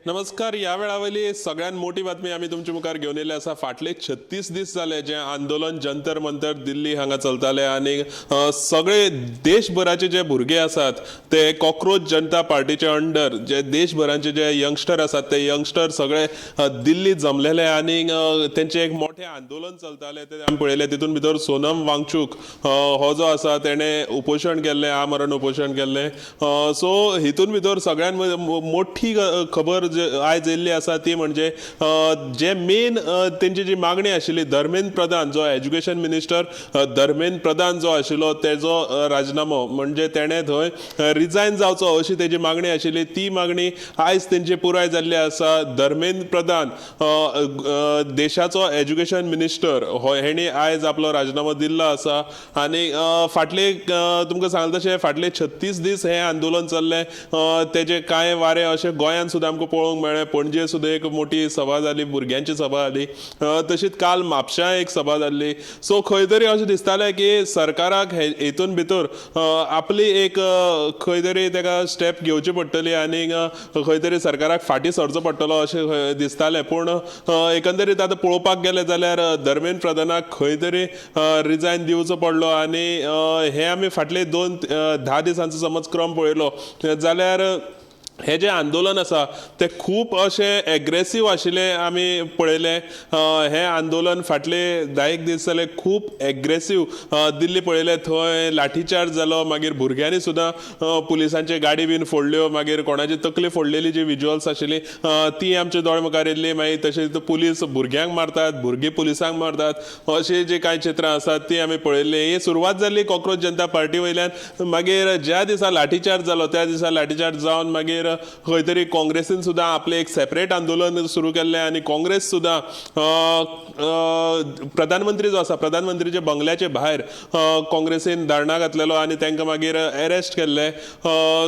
नमस्कार. ह्या वेळा वयली सगळ्यात मोठी बातमी आमी तुमच्या मुखार घेवन येयल्ले आसा. फाटले 36 दीस जाले जे आंदोलन जंतर मंतर दिल्ली हांगा चलताले आनी सगळे देशभराचे जे भुरगे आसात ते कॉक्रोच जनता पार्टीचे अंडर जे देशभराचे जे यंगस्टर आसात ते यंगस्टर सगळे दिल्लीत जमलेले आनी तेंचें एक मोठें आंदोलन चलतालें तें आमी पळयलें. तितून भितर सोनम वांगचूक हो जो आसा तेणें उपोशण केल्लें, आमरण उपोशण केल्लें. सो हितून भितर सगळ्यात मोठी खबर जे आयज येयल्ली आसा ती म्हणजे जे मेन तेंची जी मागणी आशिल्ली, धर्मेंद्र प्रधान जो एज्युकेशन मिनिस्टर धर्मेंद्र प्रधान जो आशिल्लो तेजो राजिनामो, म्हणजे तेणें थंय रिजायन जावचो अशी तेजी मागणी आशिल्ली, ती मागणी आयज तेंची पुराय जाल्ली आसा. धर्मेंद्र प्रधान देशाचो एज्युकेशन मिनिस्टर हो हेणी आयज आपलो राजिनामो दिल्लो आसा. आनी फाटले तुमकां सांगलें तशें फाटले 36 दीस हें आंदोलन चल्लें. तेजे कांय वारे अशें गोंयांत सुद्दां आमकां पळोवंक मेळ्ळें. पणजे सुद्दां एक मोठी सभा जाली, भुरग्यांची सभा जाली, तशीच काल म्हापश्यां एक सभा जाल्ली. सो खंय तरी अशें दिसतालें की सरकाराक हेतून भितर आपली एक खंय तरी तेका स्टेप घेवची पडटली आनी खंय तरी सरकाराक फाटीं सरचो पडटलो अशें दिसतालें. पूण एकंदरीत आतां पळोवपाक गेलें जाल्यार धर्मेंद्र प्रधानाक खंय तरी रिजायन दिवचो पडलो. आनी हें आमी फाटले 2-10 दिसांचो समज क्रम पळयलो जाल्यार हे जे आंदोलन आसा ते खूब अशें एग्रेसीव आशिल्लें आमी पळयलें. हें आंदोलन फाटले 10 दीस जाले खूब एग्रेसीव दिल्ली पळयलें. थंय लाठीचार्ज जालो, मागीर भुरग्यांनी सुद्दां पुलिसांचे गाडी बीन फोडल्यो, मागीर कोणाची तकली फोडलेली जी विज्युअल्स आशिल्ली ती आमच्या दोळे मुखार येयल्ली. मागीर तशेंच पुलीस भुरग्यांक मारतात, भुरगीं पुलिसांक मारतात अशीं जी कांय चित्रां आसात ती आमी पळयल्ली. ही सुरवात जाल्ली कॉक्रोच जनता पार्टी वयल्यान. मागीर ज्या दिसा लाठीचार्ज जालो त्या दिसा लाठीचार्ज जावन मागीर खंय तरी काँग्रेसीन सुद्दां आपलें एक सेपरेट आंदोलन सुरू केल्लें आनी काँग्रेस सुद्दां प्रधानमंत्री जो आसा प्रधानमंत्रीच्या बंगल्याचे भायर काँग्रेसीन धरणां घातलेलो आनी तांकां मागीर एरेस्ट केल्ले.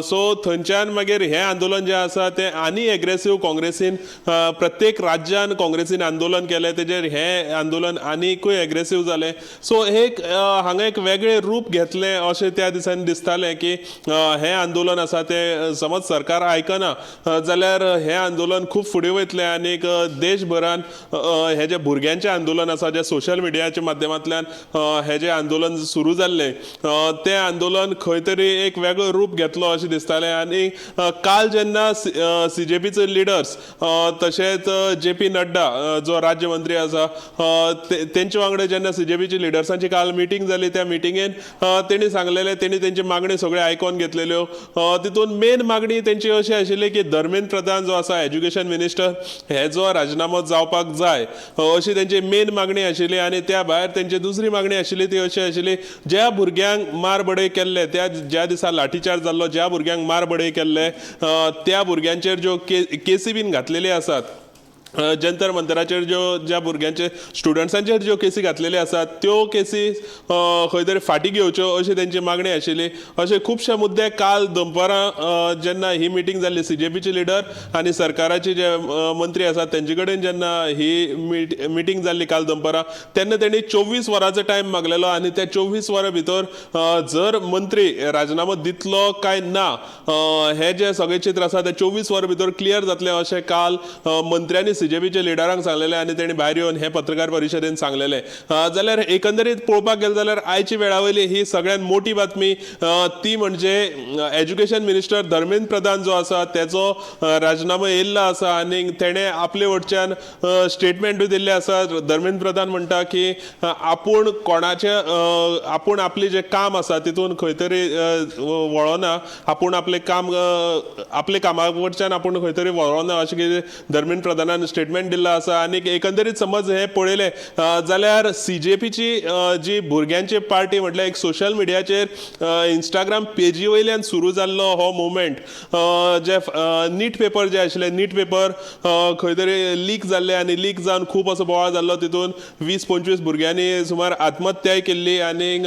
सो थंयच्यान मागीर हें आंदोलन जें आसा तें आनी एग्रेसीव काँग्रेसीन प्रत्येक राज्यान काँग्रेसीन आंदोलन केलें, तेजेर हें आंदोलन आनीकूय एग्रेसीव जालें. सो एक हांगा एक वेगळें रूप घेतलें अशें त्या दिसांनी दिसतालें की हें आंदोलन आसा तें समज सरकार आयकना जाल्यार हें आंदोलन खूब फुडें वयतलें आनी देशभरान हें जें भुरग्यांचें आंदोलन आसा, जें सोशल मिडियाच्या माध्यमांतल्यान हें जें आंदोलन सुरू जाल्लें तें आंदोलन खंय तरी एक वेगळो रूप घेतलो अशें दिसतालें. आनी काल जेन्ना सीजेपीचे लिडर्स तशेंच जे पी नड्डा जो राज्यमंत्री आसा तेंचे वांगडा जेन्ना सीजेपीच्या लिडर्सांची काल मिटींग जाली त्या मिटिंगेन तेणी सांगलेलें, तेणी तेंची मागणी सगळ्यो आयकोन घेतलेल्यो. तितून मेन मागणी तेंची अशी आशिल्ली की धर्मेंद्र प्रधान जो आसा एज्युकेशन मिनिस्टर हेजो राजिनामो जावपाक जाय अशी तेंची मेन मागणी आशिल्ली. आनी त्या भायर तेंची दुसरी मागणी आशिल्ली ती अशी आशिल्ली, ज्या भुरग्यांक मार बडय केल्ले त्या ज्या दिसा लाठीचार्ज जाल्लो ज्या भुरग्यांक मार बडय केल्ले त्या भुरग्यांचेर ज्यो केसी बीन घातलेली आसात, जंतर मंतराचेर ज्यो ज्या भुरग्यांचे स्टुडंट्सांचेर ज्यो केसी घातलेल्यो आसात त्यो केसी खंय तरी फाटीं घेवच्यो अशी तेंची मागणी आशिल्ली. अशे खुबशे मुद्दे काल दनपारां जेन्ना ही मिटींग जाल्ली सीजेपीचे लिडर आनी सरकाराचे जे मंत्री आसात तेंचे कडेन जेन्ना ही मिटींग जाल्ली काल दनपारां तेन्ना तेणी 24 वरांचो टायम मागलेलो आनी त्या 24 वरां भितर जर मंत्री राजिनामो दितलो काय ना हें जें सगळें चित्र आसा तें 24 वरां भितर क्लियर जातलें अशें काल मंत्र्यांनी सीजेपीच्या लिडरांक सांगलेलें आनी तेणी भायर येवन हे पत्रकार परिशदेन सांगलेलें. जाल्यार एकंदरीत पळोवपाक गेलें जाल्यार आयची वेळा वयली ही सगळ्यात मोठी बातमी ती म्हणजे एज्युकेशन मिनिस्टर धर्मेंद्र प्रधान जो आसा तेजो राजिनामो येयल्लो आसा आनी तेणें आपले वटच्यान स्टेटमेंटूय दिल्लें आसा. धर्मेंद्र प्रधान म्हणटा की आपूण कोणाचे आपूण आपलें जें काम आसा तितून खंय तरी वळना, आपूण आपलें काम आपले कामा वटच्यान आपूण खंय तरी वळना अशें कितें धर्मेंद्र प्रधानान स्टेटमेंट दिल्लो आसा. आनी एकंदरीत समज हें पळयलें जाल्यार सीजेपीची जी भुरग्यांची पार्टी म्हटल्यार एक सोशल मिडियाचेर इंस्टाग्राम पेजी वयल्यान सुरू जाल्लो हो मुवमेंट, जे नीट पेपर जे आशिल्ले नीट पेपर खंय तरी लीक जाल्ले आनी लीक जावन खूब असो बोवाळ जाल्लो, तितून 20-25 भुरग्यांनी सुमार आत्महत्याय केल्ली आनी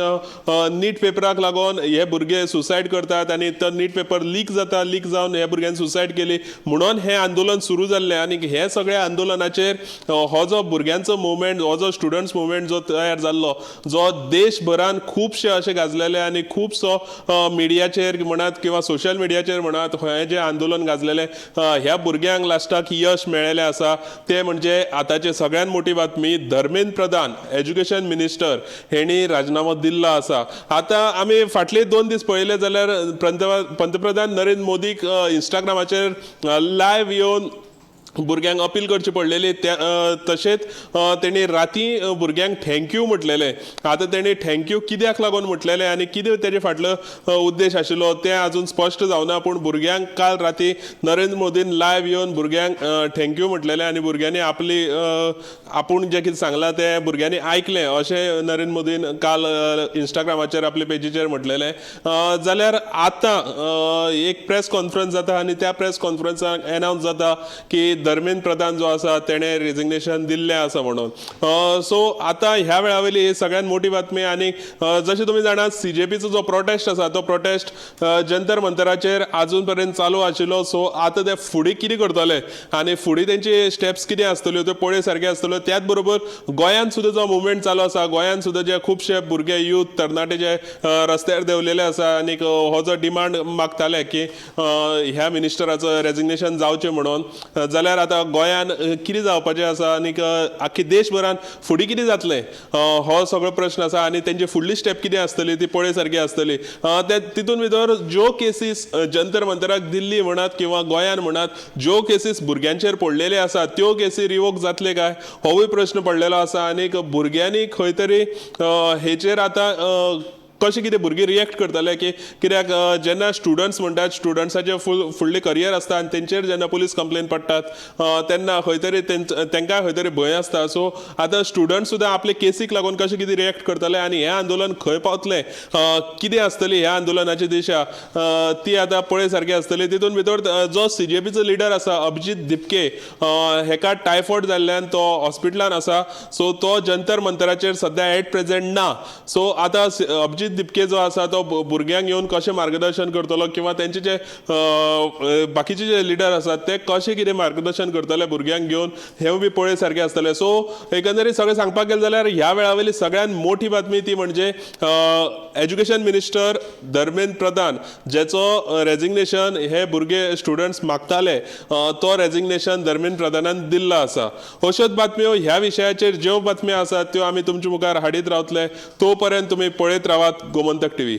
नीट पेपराक लागून हे भुरगे सुसायड करतात आनी तो नीट पेपर लीक जाता, लीक जावन हे भुरग्यांनी सुसायड केली म्हणून हें आंदोलन सुरू जाल्लें. आनी हें सगळें सगळ्या आंदोलनाचेर हो जो भुरग्यांचो मुवमेंट, हो जो स्टुडंट्स मुवमेंट जो तयार जाल्लो, जो देशभरान खुबशे अशे गाजलेले आनी खुबसो मिडियाचेर म्हणात किंवा सोशल मिडियाचेर म्हणात हें जें आंदोलन गाजलेलें, ह्या भुरग्यांक लास्टाक यश मेळ्ळेलें आसा. तें म्हणजे आतांची सगळ्यात मोठी बातमी, धर्मेंद्र प्रधान एज्युकेशन मिनिस्टर हेणी राजिनामो दिल्लो आसा. आतां आमी फाटले 2 दीस पळयले जाल्यार पंतप्रधान नरेंद्र मोदीक इंस्टाग्रामाचेर लायव्ह येवन भुरग्यांक अपील करची पडलेली. तशेंच तेणी राती भुरग्यांक thank you म्हटलेलें. आतां तेणी thank you कित्याक लागून म्हटलेलें आनी कितें तेजे फाटलो उद्देश आशिल्लो तें आजून स्पश्ट जावना, पूण भुरग्यांक काल राती नरेंद्र मोदीन लायव्ह येवन भुरग्यांक thank you म्हटलेलें आनी भुरग्यांनी आपली आपूण जें कितें सांगलां तें भुरग्यांनी आयकलें अशें नरेंद्र मोदीन काल इंस्टाग्रामाचेर आपले पेजीचेर म्हटलेलें. जाल्यार आतां एक प्रेस कॉन्फरन्स जाता आनी त्या प्रेस कॉन्फरन्साक एनावन्स जाता की धर्मेंद्र प्रधान जो आसा तेणें रेजिग्नेशन दिल्लें आसा म्हणून. सो आतां ह्या वेळा वयली सगळ्यात मोठी बातमी. आनी जशें तुमी जाणात, सीजेपीचो जो प्रोटेस्ट आसा तो प्रोटेस्ट जंतर मंतराचेर आजून पर्यंत चालू आशिल्लो. सो आतां ते फुडें कितें करतले आनी फुडें तेंचे स्टेप्स कितें आसतल्यो त्यो पळय सारक्यो आसतल्यो. त्याच बरोबर गोंयांत सुद्दां जो मुवमेंट चालू आसा, गोंयांत सुद्दां जे खुबशे भुरगे यूथ तरणाटे जे रस्त्यार देंवलेले आसा आनी हो जो डिमांड मागताले की ह्या मिनिस्टराचो रेजिग्नेशन जावचें म्हणून, जाल्यार आतां गोंयान कितें जावपाचें आसा आनी आख्खी देशभरान फुडें कितें जातलें हो सगळो प्रश्न आसा आनी तेंची फुडली स्टेप कितें आसतली ती पळय सारकी आसतली. तितून भितर ज्यो केसीस जंतर मंतराक दिल्ली म्हणात किंवा गोंयान म्हणात ज्यो केसीस भुरग्यांचेर पडलेले आसा त्यो केसी रिवोक जातले काय होवूय प्रश्न पडलेलो आसा. आनी भुरग्यांनी खंय तरी हेचेर आतां कशें कितें भुरगीं रिएक्ट करतले की कित्याक जेन्ना स्टुडंट्स म्हणटात स्टुडंट्साचे फुडलें करियर आसता आनी तेंचेर जेन्ना पुलीस कंप्लेन पडटात तेन्ना खंय तरी तेंकां खंय तरी भंय आसता. सो आतां स्टुडंट्स सुद्दां आपले केसीक लागून कशें कितें रिएक्ट करतले आनी हें आंदोलन खंय पावतलें, कितें आसतली ह्या आंदोलनाची दिशा ती आतां पळय सारकी आसतली. तितून भितर जो सीजेपीचो लिडर आसा अभिजीत दिपके हेका टायफॉयड जाल्ल्यान तो हॉस्पिटलान आसा. सो तो जंतर मंतराचेर सद्या एट प्रेजेंट ना. सो आतां अभिजीत दिपके जो आसा तो भुरग्यांक येवन कशें मार्गदर्शन करतलो किंवा तेंचे जे बाकीचे जे लिडर आसात ते कशें कितें मार्गदर्शन करतले भुरग्यांक घेवन हें बी पळय सारकें आसतलें. सो एकंदरीत सगळें सांगपाक गेलें जाल्यार ह्या वेळा वयली सगळ्यात मोठी बातमी ती म्हणजे एज्युकेशन मिनिस्टर धर्मेंद्र प्रधान जेचो रेजिग्नेशन हे भुरगे स्टुडंट्स मागताले तो रेजिग्नेशन धर्मेंद्र प्रधानान दिल्लो आसा. अश्योच बातम्यो ह्या विशयाचेर ज्यो बातम्यो आसात त्यो आमी तुमचे मुखार हाडीत रावतले. तो पर्यंत तुमी पळयत रावात गोमंतक टीव्ही.